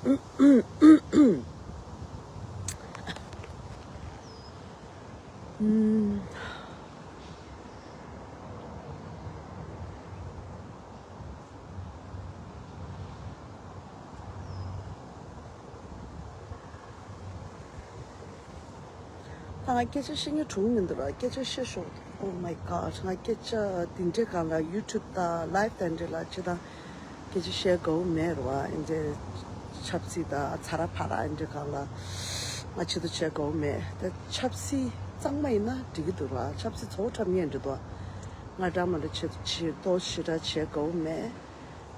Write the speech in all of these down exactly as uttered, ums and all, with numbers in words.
ད་ང་སྐད་ཆ་བཤད་སྙིང་བྲོ་གི་མི་འདུག་ར། སྐད་ཆ་བཤད་ཤོག Oh my god. ང་སྐད་ཆ་འདི་འདྲའི་སྒང་ལ་YouTube་དང་live་དང་འདྲ་ལ་ཅི་དང་སྐད་ཆ་བཤད་དགའ་བོ་མེད་ར་བ། འདི་འདྲའི་ཆབ་སྲིད་དང་ཚ་ར་ཕ་ར་འདི་འདྲའི་སྒང་ལ་ང་ཆེད་དུ་བཤད་དགའ་བོ་མེད། ད་ཆབ་སྲིད་གཙང་མ་ཡིན་ན་འགྲིག་གི་འདུག་ར། ཆབ་སྲིད་ཚོགས་འཁྲབ་ངེས་འགྲིག་འདུག་ང་འདྲ་མ་འདྲ་ཆེད་དུ་ཆེད་དུ་ཞེ་དྲག་བྱེད་དགའ་བོ་མེད།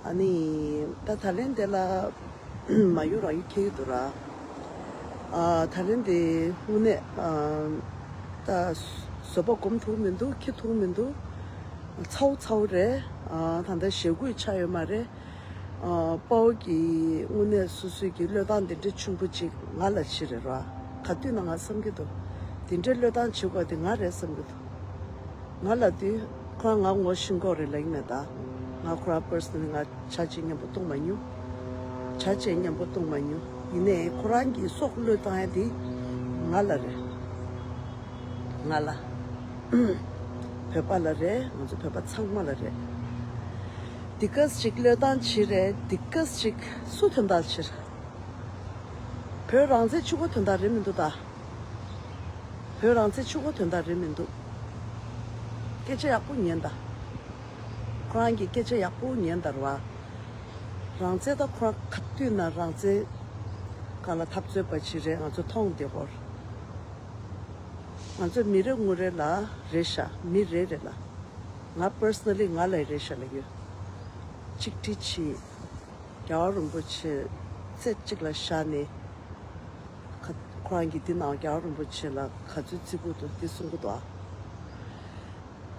ཨ་ནི། ད་ད་ལན་དེ་ལ་མ་ཡུ་རང་ཡུ་ཁྱེར་གྱི་འདུག་ར། ཨ། ད་ལན་དེ་དངོས་གནས། ཨ། ད་བཟོད་པ་སྒོམ་ཐུབ་མི་འདུག་འཁྱེར་ཐུབ་མི་འདུག་ཚ་བོ་ཚ་བོ་རེད། ཨ། ད་ལྟ་ཞེ་དགུའི་ཆ་ཡོད་མ་རེད། ཨ། དཔའ་བོ་གི་དངོས་གནས་སོ་སོའི་གི་བློས་བཏང་དེ་འདྲ་ཆེན་པོ་ཅིག་ང་ལ་བྱེད་རེད་ར། ག་དུས་ན་ང་བསམ་གྱི་འདུག་དེ་འདྲའི་བློས་བཏང་བྱེད་དགོས་དེ་ང་རེད་བསམ་གྱི་འདུག་ང་ལབ་དུས་ཁོ་རང་ང་ངོ་ཤེས་ཀྱི་རེད་ལབ་ཀྱི་མེད་ད། ང་ཁོ་རང་personally ང་བྱ་བྱེད་མཉམ་པོ་གཏོང་མ་མྱོང་། བྱ་བྱེད་མཉམ་པོ་གཏོང་མ་མྱོང་། ཡིན་ནའི་ཁོ་རང་གི་སྲོག་བློས་བཏང་ཡ་དེ་ང་ལ་རེད། ང་ལ། བོད་པ་ལ་རེད། ང་ཚོ་བོད་པ་ཚང་མ་ལ་རེད། འདི་གས་ཅིག་བློས་བཏང་བྱེད་རེད། འདི་གས་ཅིག་སུ་དོན་དག་བྱེད། བོད་རང་བཙན་ཕྱུག་པོ་དོན་དག་རེད་མི་འདུག་ད། བོད་རང་བཙན་ཕྱུག་པོ་དོན་དག་རེད་མི་འདུག་སྐད་ཆ་ཡག་པོ་ཉན་ད། ཁོ་རང་གི་སྐད་ཆ་ཡག་པོ་ཉན་ད་ར་བ། རང་བཙན་ད་ཁོ་རང་ག་དུས་ན་རང་བཙན་སྒང་ལ་འཐབ་རྩོད་པ་ཅིག་རེད། ང་ཚོ་མཐོང་བསྡད་ཡོད་རེད། ང་ཚོ་མི་རེ་ངོ་རེ་ལ་རེད་ཤག་མི་རེ་རེ་ལ། ང་personally ང་ལ་རེད་ཤག་ལབ་ཡོད། གཅིག་ཁྲི་ཆིག་རྒྱལ་བ་རིན་པོ་ཆེ་རྩེ་གཅིག་ལ་བཞག་ནས། ཁ། ཁོ་རང་གིས་འདི་ནང་རྒྱལ་བ་རིན་པོ་ཆེ་ལ་ག་ཚོད་བརྩི་བཀུར་འདུག་འདི་གསུང་གི་འདུག་ཨ།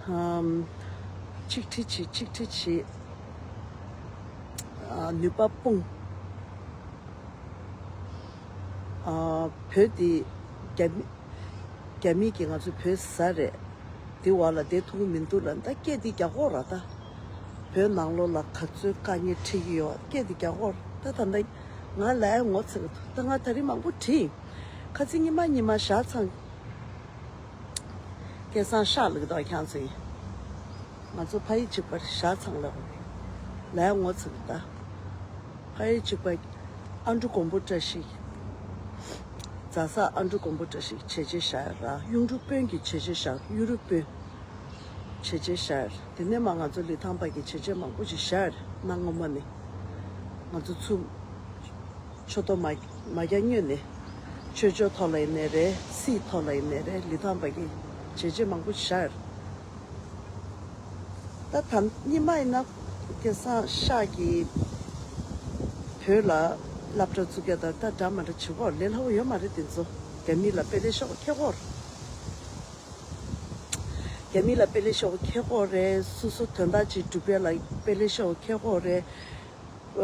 ཧམ། གཅིག་ཁྲི་ཆིག་གཅིག་ཁྲི་ཆིག་ཨ། ནུས་པ་སྤུངས། ཨ། བོད་འདི་རྒྱ་མི། རྒྱ་མི་གིས་ང་ཚོ་བོད་ཟ་རེད། འདི་འོག་ལ་བསྡད་ཐུབ་ཀྱི་མི་འདུག་ལབ། ད་སྐད་འདི་རྒྱག་གོ་ར་ད། བོད་ནང་ལོགས་ལ་ག་ཚོད་དཀའ་ངལ་འཕྲད་ཀྱི་ཡོད་སྐད་འདི་རྒྱག་གོ་ར་ད། ད་ལྟ་ང་ལའི་ངོ་ཚ་གི་འདུག་ད་ང་ད་རིང་མང་པོ་བྲིས། ཁ་ཚིག་ཉི་མ་ཉི་མ་ཞག་ཚང་། སྐལ་བཟང་ཤག་ལབ་ཀྱི་འདུག་ཁྱེད་ཚོ་ཡིན། ང་ཚོ་ཕ་ཡུལ་གཅིག་པར་ཞག་ཚང་ལབ། ལའི་ངོ་ཚ་གི་ད། ཕ་ཡུལ་གཅིག་པ། ཨ་འབྲུ་སྒོམ་པོ་བཀྲ་ཤིས། རྫ་ས་ཨ་འབྲུ་སྒོམ་པོ་བཀྲ་ཤིས་བྱས་རྗེས་བཞག་ཡ་ར། གཡུ་འབྲུག་དཔོན་གྱི་བྱས་རྗེས་བཞག་གཡུ་འབྲུག་དཔོན། བྱས་རྗེས་བཞག་ཡ་ར། དེ་ནས་མ་ང་ཚོ་ལི་ཐང་པ་གི་བྱས་རྗེས་མང་པོ་ཞིག་བཞག་ཡ་ར། གནའ་སྔ་མོ་ནས། ང་ཚོ་ཚུར། ཆོས་ཐོག་མ། མ་རྒྱ་སྔོན་ནས། ཆོས་ཕྱོགས་ཐོག་ལ་ཡིན་ནའི་རེད། སྲིད་ཐོག་ལ་ཡིན་ནའི་རེད། ལི་ཐང་པ་གི་བྱས་རྗེས་མང་པོ་ཞིག་བཞག་ཡ་ར། ད་ད་སྔོན་མ་ཡིན་ན་སྐལ་བཟང་ཤག་གིས་བོད་ལ་སློབ་གྲྭ་བཙུགས་ཡ་ད་ད་འདྲ་མ་འདྲ་བྱེད་ཀྱི་ཡོད་རེད། ལས་སླ་པོ་ཡོད་མ་རེད་དེ་ཚོ། རྒྱ་མི་ལ་དཔེ་ལེགས་ཤོག་ཁྱེད་ཀྱིས། རྒྱ་མི་ལ་དཔེ་ལེགས་ཤོག་ཁྱེད་ཀྱིས་རེད། སོ་སོ་དོན་དག་ཅིག་སྒྲུབ་ཡ་ལ་དཔེ་ལེགས་ཤོག་ཁྱེད་ཀྱིས་རེད། ཨ།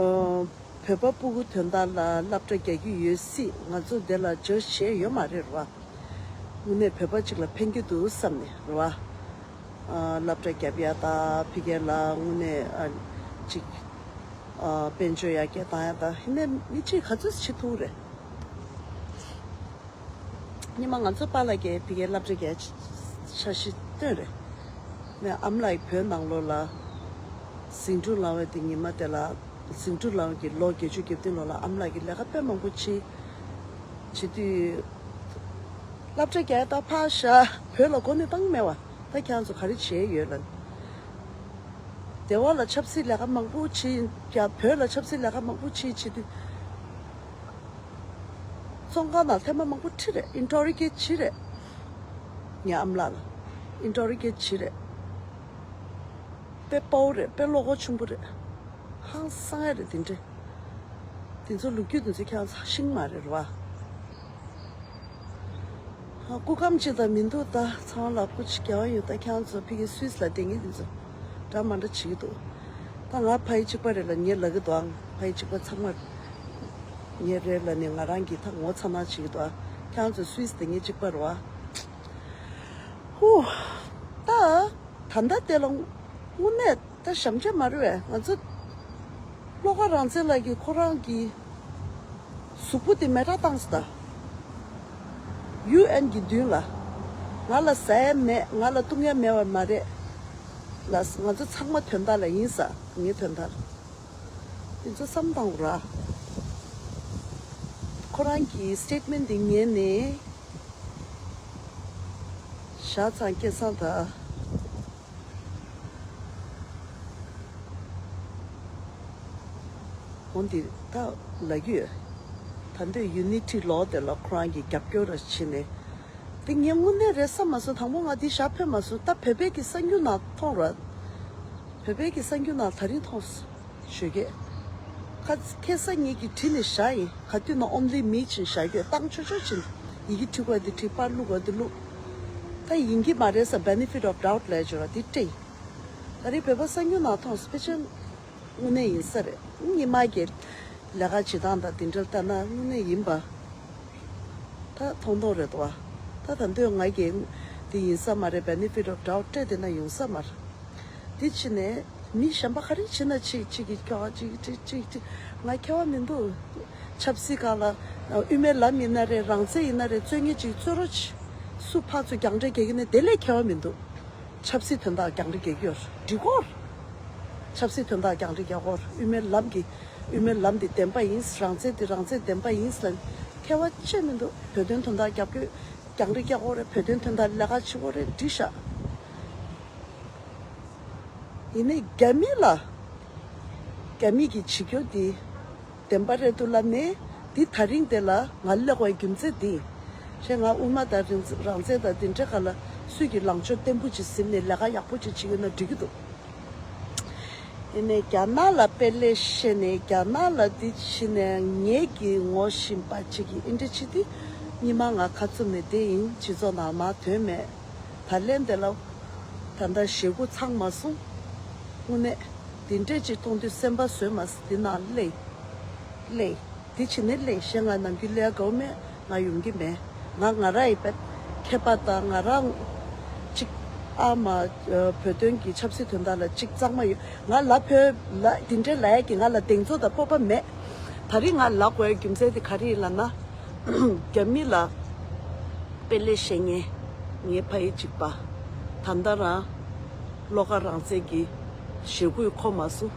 བོད་པ་སྤུ་གུ་དོན་དག་ལ་སློབ་གྲྭ་རྒྱག་གི་ཡོད་སྲིད། ང་ཚོ་འདི་ལ་ཇོ་བྱས་ཡོད་མ་རེད་ར་བ། དངོས་གནས་བོད་པ་གཅིག་ལ་ཕན་གྱི་འདུག་བསམ་ནས་ར་བ། ཨ། སློབ་གྲྭ་རྒྱབ་ཡ་ད་ཕ་གི་ལ་དངོས་གནས། ཨ། གཅིག་ཨ། དཔལ་འབྱོར་ཡར་རྒྱས་བཏང་ཡ་ད་ཧི་ནས་མི་གཅིག་ག་ཚོད་བྱེད་ཐུབ་རེད། སྔོན་མ་ང་ཚོ་པཱ་ལགས་ཀྱིས་ཕ་གིའི་སློབ་གྲྭ་རྒྱག་འཆར་གཞི་བཏོན་རེད། ནས་ཨ་མ་ལགས་ཀྱིས་བོད་ནང་ལོགས་ལ་ཟིང་འཁྲུག་ལངས་པའི་དེ་ཉི་མ་དེ་ལ། ཟིང་འཁྲུག་ལངས་ཀྱི་ལོ་བརྒྱད་ཅུ་གྱ་བདུན་ལོ་ལ་ཨ་མ་ལགས་ཀྱིས་ལས་ཀ་དཔེ་མང་པོ་བྱས། བྱེད་དུས། སློབ་གྲྭ་རྒྱག་ད་ཕར་བཞག་བོད་ལ་གོ་གནས་བཏང་མེད་བ། ད་ཁྱེད་ཚོ་ག་རེ་བྱས་ཡོད་ལབ། སྡེ་བ་ལ་ཆབ་སྲིད་ལས་ཀ་མང་པོ་བྱས་ཀྱང་བོད་ལ་ཆབ་སྲིད་ལས་ཀ་མང་པོ་བྱས་བྱེད་དུས། ཚོང་ཁང་ནང་ཐེངས་མ་མང་པོ་ཁྲིད་རེད། ཨིན་ཊོ་རི་གེཊ་བྱས་རེད། ངའི་ཨ་མ་ལགས་ལ་ཨིན་ཊོ་རི་གེཊ་བྱས་རེད། དཔེ་དཔའ་བོ་རེད། དཔེ་བློ་ཁོག་ཆེན་པོ་རེད། ཧང་སང་ཡ་རེད་དེ་འདྲས། དེ་ཚོ་ལོ་རྒྱུས་དེ་ཚོ་ཁྱེད་རང་ཚོ་ཤེས་ཀྱི་མ་རེད་ར་བ། ཧ། སྐུ་ཁམས་ཅིག་དང་མི་འདུག་ད་ཚང་མ་ལབ་དགོས་ཅིག་རྒྱལ་བ་ཡོད། ད་ཁྱེད་རང་ཚོ་ཕ་གི་སུད་སི་ལ་བསྡད་མཁན་དེ་ཚོ་འདྲ་མ་འདྲ་བྱེད་ཀྱི་འདུག་ད་ང་ཕ་ཡུལ་གཅིག་པ་རེད་ལབ་ངས་ལབ་ཀྱི་འདུག་ཨང་། ཕ་ཡུལ་གཅིག་པ་ཚང་མ་ངའི་རེད་ལབ་ནས་ང་རང་གིས་ད་ངོ་ཚ་སྣང་བྱེད་ཀྱི་འདུག་ཨ། ཁྱེད་རང་ཚོ་སུད་སི་བསྡད་མཁན་གཅིག་པ་རེད་བ། ཧུ། ད། ད་ལྟ་དེ་ལ་དངོས་གནས་ད་ཞབས་འདྲེན་མ་རེད་བས། ང་ཚོ་བློ་དགའ་རང་བཙན་ལགས་ཀྱིས་ཁོ་རང་གི་ གཟུགས་པོ་དེ་མེ་སྲེག་བཏང་སོང་ད། ཡུ་ཨེན་གྱི་མདུན་ལ། ང་ལ་ཟ་ཡ་མེད། ང་ལ་བཏུང་ཡ་མེད་པ་མ་རེད། ལ་ང་ཚོ་ཚང་མ་དོན་དག་ལ་ཡིན་ས། ངའི་དོན་དག་ལ། དེ་ཚོ་བསམ་བཏང་ར། ཁོ་རང་གི་སི་ཊེཊ་མེན་ཊི་དེ་ཉན་ནས། ཞག་ཚང་སྐལ་བཟང་ད། འོན་ཏེ་ད་ལབ་ཀྱི་ཡོད། ད་འདོད་ཡུ་ནི་ཊི་ལོ་དེ་ལ་ཁོ་རང་གི་རྒྱབ་སྐྱོར་ར་བྱས་ནས། དེ་ངས་དངོས་གནས་རེད་བསམ་མ་སོང་། དང་པོ་ང་འདི་ཞག་ཕེབས་མ་སོང་། ད་བོད་པའི་གི་གསར་འགྱུར་ནང་མཐོང་ར། བོད་པའི་གི་གསར་འགྱུར་ནང་ད་རིང་མཐོང་སོང་། ཞོགས་ཀས། ཁ་ཁ་སང་ངེད་ཀྱིས་བྲིས་ནས་བཞག་ཡིན། ག་དུས་ན་ཨོན་ལི་མི་བྱིན་བཞག་ཡོད། བཏང་ཆོག་ཆོག་བྱིན། ཡི་གེ་བྲིས་དགོས་དེ་བྲིས། པར་བླུགས་དགོས་དེ་བླུགས། ད་ཡིན་གྱི་མ་རེད་ས་benefit of doubt ལབ་ཡ་ཅིག་ཡོད་ར། དེ་སྤྲད་ཡིན། ད་རེས་བོད་པ་གསར་འགྱུར་ནང་མཐོང་སོང་། དཔེ་ཆ་དངོས་གནས་ཡིན་ས་རེད། ཉི་མ་གི་ལས་ཀ་བྱེད་སྟངས་དང་དེ་འདྲ་ལྟ་ན་དངོས་གནས་ཡིན་པ། ད་མཐོང་མཐོང་རེད་དོ། ད་ད་འདོད་ང་གིས་དེ་ཡིན་ས་མ་རེད། benefit of doubt སྤྲད་དེ་ན་ཡོང་ས་མ་རེད། དེ་ཕྱིན་ནས་མི་གཞན་པ་ག་རེ་བྱེད་ན་ཅིག་ཅིག་གིས་ཁྱོ་ག་ཅིག་ཅིག་ཅིག་ཅིག་ང་ཁྱད་པར་མི་འདུག་ཆབ་སྲིད་སྒང་ལ་དབུ་མའི་ལམ་ཡིན་ན་རེད། རང་བཙན་ཡིན་ན་རེད། རྩོད་མཁན་ཅིག་རྩོད་རོགས་བྱེད། སུ་ཕར་ཚུར་རྒྱང་འཕྲད་རྒྱག་གི་ནས་དེ་ལས་ཁྱད་པར་མི་འདུག་ཆབ་སྲིད་དོན་དག་རྒྱང་འཕྲད་རྒྱག་གི་ཡོད་འགྲིག་གོ། ཆབ་སྲིད་དོན་དག་རྒྱང་འཕྲད་རྒྱག་གོ། དབུ་མའི་ལམ་གྱི་དབུ་མའི་ལམ་འདི་བདེན་པ་ཡིན། རང་བཙན་འདི་རང་བཙན་བདེན་པ་ཡིན་ཟེར་ན་ཁྱད་པར་ཅི་མི་འདུག་བོད་དོན་དོན་དག་རྒྱབ་སྐྱོར་རྒྱང་འཕྲད་རྒྱག་གོ་རེད། བོད་དོན་དོན་དག་ལས་ཀ་བྱེད་གོ་རེད། འགྲིག་ཤག་ཡིན་ནའི་རྒྱ་མི་ལ་རྒྱ་མི་གི་བྱེད་སྐྱོར་འདི་བདེན་པ་རེད་འདུག་ལབ་ནས། འདི་ད་རིང་འདི་ལ་ང་སླེབས་པའི་རྒྱུ་མཚན་འདི། ཞེས་ང་དབུ་མ་དང་རིང་རང་བཙན་དང་འདི་འདྲ་ག་ལ་སུས་ཀྱི་ལངས་ཕྱོགས་བརྟན་པོ་ཅིག་ཟིན་ནས་ལས་ཀ་ཡག་པོ་ཅིག་བྱེད་ཀྱི་ན་འགྲིག་གི་འདུག་ཡིན་ནའི་རྒྱ་ནག་ལ་དཔེ་ལས་བཤད་ནས་རྒྱ་ནག་ལ་འདི་བྱས་ནས་ངེད་ཀྱི་ངོ་ཤེས་པ་ཅིག་གིས་ཨིན་འདྲ་ཅིག་འདི་སྙི་མ་ང་ཁ་བཙུམ་ནས་བསྡད་ཡིན། སྤྱི་ཚོགས་ནང་མར་ཐོན་མེད། ད་ལན་དེ་ལ་ད་ལྟ་ཞེ་དགུ་ཚང་མ་སོང་། དངོས་གནས་དེ་འདྲས་ཅིག་མཐོང་དུས་སེམས་པ་བཟོད་མ་སོང་། འདི་ནང་སླེབས། སླེབས། འདི་བྱེད་ནས་སླེབས་ཞེས་ང་ནམ་རྒྱུན་སླེབས་དགོས་མེད། ང་ཡོང་གི་མེད། ང་ང་རང་ཡི་བས་མཁས་པ་དང་ང་རང་གཅིག་ཨ་མ་བོད་དོན་གྱི་ཆབ་སྲིད་དོན་དག་ལ་གཅིག་གཙང་མ་ཡོད། ང་ལ་བོད་ལ་འདི་འདྲས་ལབ་ཡ་གི་ང་ལ་གདེང་ཚོད་དང་སྤོབས་པ་མེད། ད་རིང་ང་ལབ་དགོས་ཡ་རྒྱུ་མཚན་དེ་ག་རེ་ཡིན་ལབ་ན། རྒྱ་མི་ལ་དཔེ་ལས་བཤད་མཁན་ངའི་ཕ་ཡུལ་གཅིག་པ། ད་ལྟ་རང་བློ་དགའ་རང་བཙན་གྱི་ཞེ་དགུའི་འཁོར་མ་སོང་།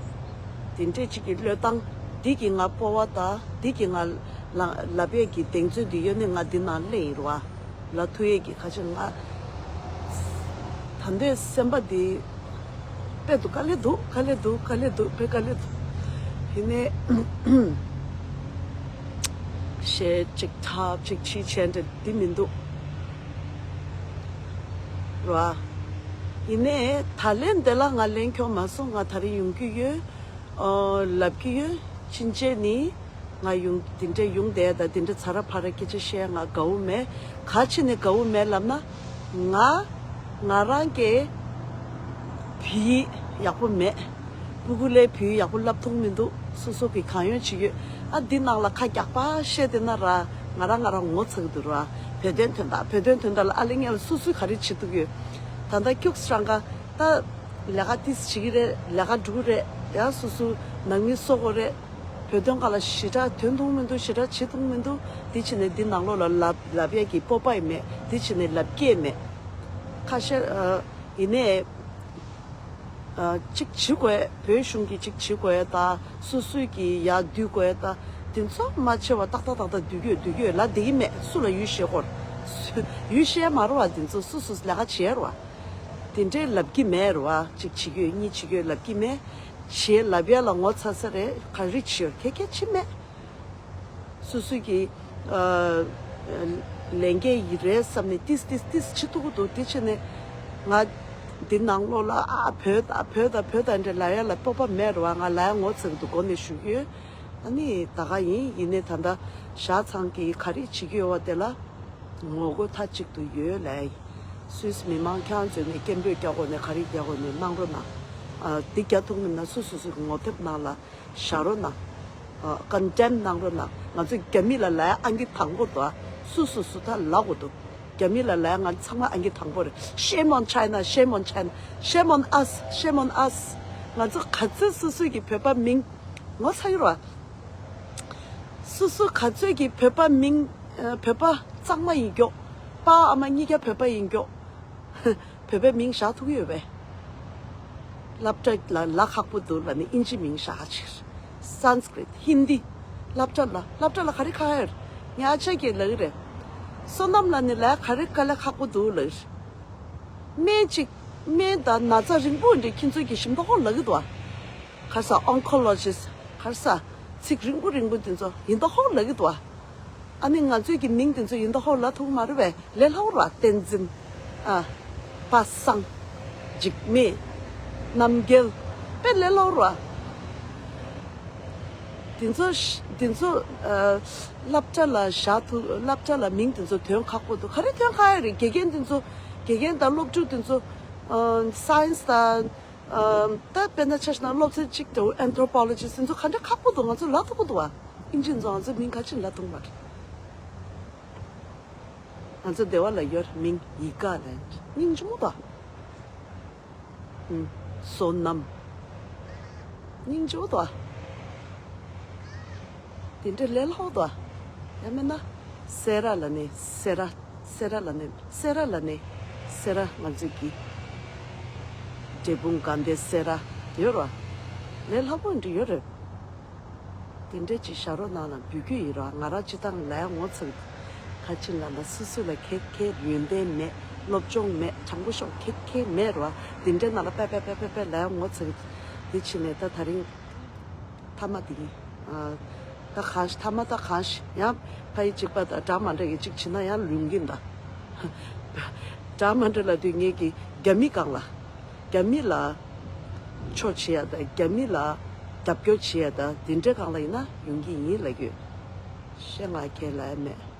དེ་འདྲས་གཅིག་གི་བློས་བཏང་འདི་གི་ང་སྤོབས་པ་དང་འདི་གི་ང་ལ་ལབ་ཡས་ཀྱི་གདེང་ཚོད་འདི་ཡོད་ནས་ང་འདི་ནང་སླེབས་ཡིན་རུ་བ། ལ་ཐུག་ཡས་ཀྱི་ཁ་ཆེ་ང་ད་འདོད་སེམས་པ་འདི་དཔེ་འདུག་དཀའ་ལས་འདུག་དཀའ་ལས་འདུག་དཀའ་ལས་འདུག་དཔེ་དཀའ་ལས་འདུག་ཡིན་ནའི་ཞེ་གཅིག་ཐབས་གཅིག་ཕྱི་བྱས་འདྲ་འདི་མི་འདུག་ར། ཡིན་ནའི་ད་ལན་འདི་ལ་ང་ལན་འཁྱོག་མ་སོང་། ང་ད་རིང་ཡོང་གི་ཡོད། ཨོ་ལབ་ཀྱི་ཡོད། ཕྱིན་ཆད་ནི་ང་ཡོང་དེ་འདྲ་ཡོང་བསྡད་ད་དེ་འདྲ་ཚ་ར་ཕ་ར་སྐད་ཆ་བཤད་ང་དགའ་བོ་མེད། ག་ཅི་ནས་དགའ་བོ་མེད་ལབ་ན། ང་ང་རང་གི་བོད་ཡིག་ཡག་པོ་མེད། སྤུ་གུ་ལས་བོད་ཡིག་ཡག་པོ་བསླབ་ཐུབ་མི་འདུག་སོ་སོ་གི་གང་ཡོད་བྱེད་ཡོད། ཨ་འདི་ནང་ལ་ཁ་རྒྱག་པ་བཤད་དེ་ན་ར་ང་རང་ང་རང་ངོ་ཚ་གི་འདུག་ར། བོད་དོན་དོན་དག་བོད་དོན་དོན་དག་ལ་ཨ་ལེ་ངས་ལ་སོ་སོའི་ག་རེ་བྱེད་ཐུབ་ཡོད། ད་ལྟ་ཁྱུག་སི་རང་ག་ད་ལས་ཀ་ཏིས་བྱེད་ཀྱི་རེད། ལས་ཀ་འགྲུག་རེད། ཡང་སོ་སོ་ནང་མི་གསོ་དགོས་རེད། བོད་དོན་སྒང་ལ་ཞེ་དྲག་དོན་ཐུང་མི་འདུག་ཞེ་དྲག་བྱེད་ཐུང་མི་འདུག་འདི་བྱས་ནས་འདི་ནང་ལོགས་ལ་ལབ་ལབ་ཡས་ཀྱི་སྤོབས་པ་ཡི་མེད། འདི་བྱས་ནས་ལབ་སྐྱེས་མེད། ཁ་ཤས་ཨ་ཡིན་ནའི་ཨ་གཅིག་བྱེད་དགོས། བོད་གཞུང་གིས་གཅིག་བྱེད་དགོས་ད། སོ་སོས་ཀྱི་ཡར་བསྡུ་དགོས་ད། འདི་ཚོ་མ་བྱེད་པ་ཏག་ཏག་ཏག་ཏག་སྡུག་གི་ཡོད་སྡུག་གི་ཡོད་ལབ་བསྡད་ཀྱི་མེད། སུ་ལ་ཡུལ་བཤད་དགོས། སུ་ཡུལ་བཤད་མ་རོ་བ། འདི་ཚོ་སོ་སོས་ལས་ཀ་བྱེད་རོ་བ། དེ་འདྲའི་ལབ་ཀྱི་མེད་རེད་བ། གཅིག་བྱེད་ཀྱི་ཡོད་གཉིས་བྱེད་ཀྱི་ཡོད་ལབ་ཀྱི་མེད། བྱེད་ལབ་ཡ་ལ་ངོ་ཚ་ས་རེད། ག་རེ་བྱེད་ཡོད་ཁྱད་ཁྱད་ཆེ་མེད། སོ་སོ་གི་ཨ་ལས་འགན་ཡི་རེད་བསམ་ནས་ཏིས་ཏིས་ཏིས་བྱེད་ཐུབ་ཀྱི་འདུག་དེ་བྱས་ནས་ང་འདི་ནང་ལོགས་ལ་ཨ་བོད་ད་བོད་ད་བོད་ད་འདྲ་ལབ་ཡ་ལ་སྤོབས་པ་མེད་རེད་བ། ང་ལབ་ཡ་ངོ་ཚ་གི་འདུག་སྒོ་ནས་ཞུ་གི་ཡོད། ཨ་ནི་ད་ག་ཡིན་ཡིན་ནའི་ད་ལྟ་ཞག་ཚང་གི་ག་རེ་བྱེད་ཀྱི་ཡོད་བ་དེ་ལ། ངོ་རྒོལ་མཐའ་གཅིག་ཏུ་ཡོད་ལབ་ཡ་ཡིན། སུད་སི་མི་མང་ཁྱེད་རང་ཚོས་ནས་སྐད་འབོད་རྒྱག་དགོས་ནས་ག་རེ་རྒྱག་དགོས་ནས་གནང་རོགས་གནང་། ཨ་འདི་རྒྱག་ཐུབ་མིན་ན་སོ་སོ་སོ་གི་ངོ་དེབ་ནང་ལ་བཞག་རོགས་གནང་། ཨ་ཀོན་ཌེམ་གནང་རོགས་གནང་། ང་ཚོས་རྒྱ་མི་ལ་ལབ་ཡ་ཨང་ཀི་དང་པོ་དོ། སུ་སུ་སུ་ད་ལབ་དགོས་འདུག་རྒྱ་མི་ལ་ལབ་ཡ་ང་ཚང་མ་ཨང་ཀི་དང་པོ་རེད། Shame on China, shame on China, shame on us, shame on us. ང་ཚོ་ག་ཚོད་སོ་སོ་གི་བོད་པ་མིང་ངོ་ཚ་གི་རེད་བ། སོ་སོ་ག་ཚོད་ཀྱི་བོད་པ་མིང་ཨ། བོད་པ་གཙང་མ་ཡིན་མགྱོགས། པ་ཨ་མ་གཉིས་ཀ་བོད་པ་ཡིན་མགྱོགས། བོད་པའི་མིང་བཞག་ཐུབ་ཀྱི་ཡོད་པས། སློབ་གྲྭ་ལ་ལ་ཁག་པོ་འདུག་ལབ་ནས་ཨིན་ཇི་མིང་བཞག་ཕྱིར། སན་སྐྲིད། ཧིན་དི། སློབ་གྲྭ་ལ། སློབ་གྲྭ་ལ་ག་རེ་ཁག་ཡོད། ངའི་ཨ་ཅག་གིས་ལབ་ཀྱི་རེད། བསོད་ནམས་ལགས་ནི་ལ་ག་རེ་དཀའ་ལས་ཁག་པོ་འདུག་ལབ་ཀྱི་རེད། སྨན་གཅིག་སྨན་དང་ན་ཚ་རིང་པོ་འདྲ་ཁྱེད་ཚོས་ཀྱི་ཞིམ་མདོག་ཁོག་ལབ་ཀྱི་འདུག་ཨ། ག་རེ་ཟ། ཨོང་ཁོ་ལོ་ཇི་སི་ཊི། ག་རེ་ཟ། ཚིག་རིང་པོ་རིང་པོ་དེ་ཚོ་ཡིན་མདོག་ཁོག་ལབ་ཀྱི་འདུག་ཨ། ཨ་ནི་ང་ཚོས་ཀྱི་མིང་དེ་ཚོ་ཡིན་མདོག་ཁོག་ལབ་ཐུབ་མ་རེད་པས། ལས་སླ་པོ་ར། བསྟན་འཛིན། ཨ། པ་སངས། འཇིགས་མེད། རྣམ་རྒྱལ། དཔེ་ལས་སླ་པོ་ར། དེ་ཚོ་དེ་ཚོ་ཨ། སློབ་གྲྭ་ལ་བཞག་ཐུབ། སློབ་གྲྭ་ལ་མིང་དེ་ཚོ་དོན་ཁག་པོ་འདུག་ག་རེ་དོན་ཁག་ཡོད་རེད། དགེ་རྒན་དེ་ཚོ། དགེ་རྒན་དང་སློབ་ཕྲུག་དེ་ཚོ་ཨ། སའེན་སི་དང་། ཨ། ད་དཔེར་ན་ཆ་བཞག་ན་སློབ་ཚན་གཅིག་དང་ཨན་ཐྲོ་པོ་ལོ་ཇི་སི་ཊི་དེ་ཚོ་ག་འདྲ་ཁག་པོ་འདུག་ང་ཚོ་ལབ་ཐུབ་ཀྱི་འདུག་བ། ཨིན་ཇི་ཚོ་ང་ཚོ་མིང་ག་ཅིག་ལབ་ཐུབ་མ་རེད། ང་ཚོ་སྡེ་བ་ལ་ཡོད་མིང་ཡི་ག་ལན། སྙིང་རྗེ་མོ་དང་། ཨུམ། བསོད་ནམས། སྙིང་རྗེ་མོ་དང་། དེ་འདྲ་ལས་སླ་པོ་དང་། ཡང་མིན་ན། སེ་ར་ལ་ནི་སེ་ར། སེ་ར་ལ་ནི། སེ་ར་ལ་ནི། སེ་ར་ང་ཚོའི་གི། འབྲས་སྤུངས་དགའ་ལྡན་སེ་ར་ཡོད་ར། ལས་སླ་པོ་འདྲ་ཡོད་རེད། དེ་འདྲ་ཅིག་བཞག་རོགས་གནང་ལ་འབོད་སྐུལ་ཡིན་ར། ང་རང་སྤྱིར་བཏང་ལས་ངོ་ཚ་གི། ག་ཅིག་ལབ་ན་སོ་སོ་ལ་ཁེ་ཁེ་ཡོན་ཏན་མེད། སློབ་སྦྱོང་མེད། དྲང་པོ་ཤོད། ཁེ་ཁེ་མེད་ར། དེ་འདྲའི་ནང་ལ་པེ་པེ་པེ་པེ་པེ་ལས་ངོ་ཚ་གི། དེ་ཕྱིན་ནས་ད་དེ་རིང་། མཐའ་མ་དེ་ཡིན། ཨ། ད་གང་ཞིག་མཐའ་མ་ད་གང་ཞིག་ཡང་ཕ་ཡི་གཅིག་པ་དང་འདྲ་མ་འདྲ་གི་གཅིག་བྱེད་ན་ཡང་ལུང་གིན་ད། འདྲ་མ་འདྲ་ལབ་དུས་ངེད་ཀྱི་རྒྱ་མི་སྒང་ལ། རྒྱ་མི་ལ་ཆོ་བྱེད་ཡ་ད། རྒྱ་མི་ལ་རྒྱབ་སྐྱོར་བྱེད་ཡ་ད། དེ་འདྲའི་སྒང་ལ་ཡིན་ན་ཡོང་གི་ཡིན་ལབ་ཀྱི་ཡོད། བཤད་ང་ཁས་ལེན་མེད།